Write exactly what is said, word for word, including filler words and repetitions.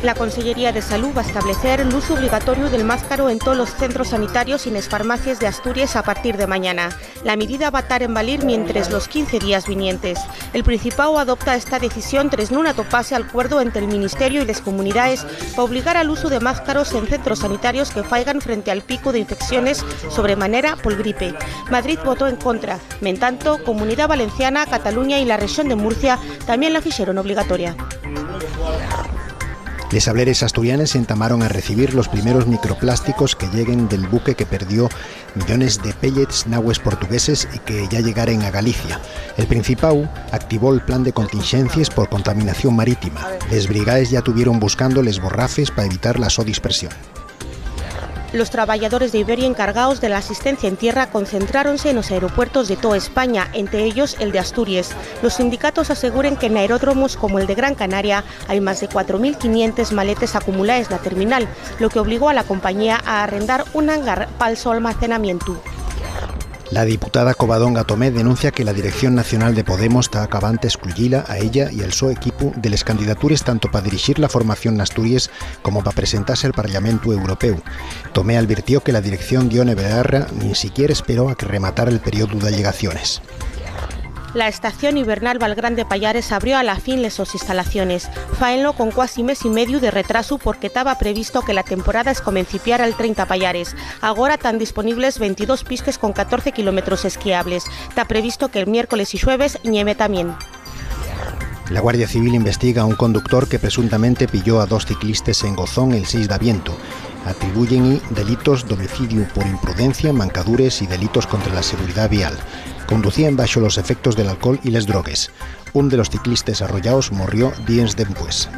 La Consellería de Salú va establecer l'usu obligatoriu del mázcaro en tolos centros sanitarios y nes farmacies d'Asturies a partir de mañana. La midida va tar en valir mientres los quince días vinientes. El Principáu adopta esta decisión tres nun atopase alcuerdu ente'l Ministeriu y les comunidaes pa obligar al usu de mázcaros en centros sanitarios que faigan frente al picu d'infecciones sobre manera pol gripe. Madrid votó en contra. Mentanto, Comunidá Valenciana, Cataluña y la Rexón de Murcia tamién la fixeron obligatoria. Les sableres asturianes entamaron a recibir los primeros microplásticos que lleguen del buque que perdió millones de pellets n'agües portugueses y que ya llegaren a Galicia. El Principáu activó'l plan de continxencies por contaminación marítima. Les brigaes ya tuvieron buscando les borrafes pa evitar la so dispersión. Los trabayadores de Iberia encargaos de la asistencia en tierra concentráronse nos aeropuertos de toa España, ente ellos el de Asturies. Los sindicatos aseguren que n'aeródromos como el de Gran Canaria hai más de cuatro mil quinientes maletes acumulaes na terminal, lo que obligó a la compañía a arrendar un hangar pal so almacenamientu. La diputada Covadonga Tomé denuncia que la Dirección Nacional de Podemos ta acabant excluyila a ella y al so equipu de les candidatures tanto pa dirixir la formación n'Asturies como pa presentase al Parlamentu Europeu. Tomé alvirtió que la dirección d'Ione Belarra nin siquier esperó a que rematara el periodu d'allegaciones. La estación hibernal Valgrande Payares abrió a la fin les sos instalaciones. Fáenlo con cuasi mes y mediu de retrasu porque taba previsto que la temporada escomencipiara el trenta Payares. Agora tán disponibles ventidós pistes con catorce kilómetros esquiables. Ta previsto que'l miércoles y xueves ñeve tamién. La Guardia Civil investiga a un conductor que presuntamente pilló a dos ciclistes en Gozón el seis d'avientu. Atribúyen-y delitos d'homicidiu por imprudencia, mancadures y delitos contra la seguridá vial. Conducíen baxo los efectos del alcohol y les drogues. Un de los ciclistes arrollaos morrió díes dempués.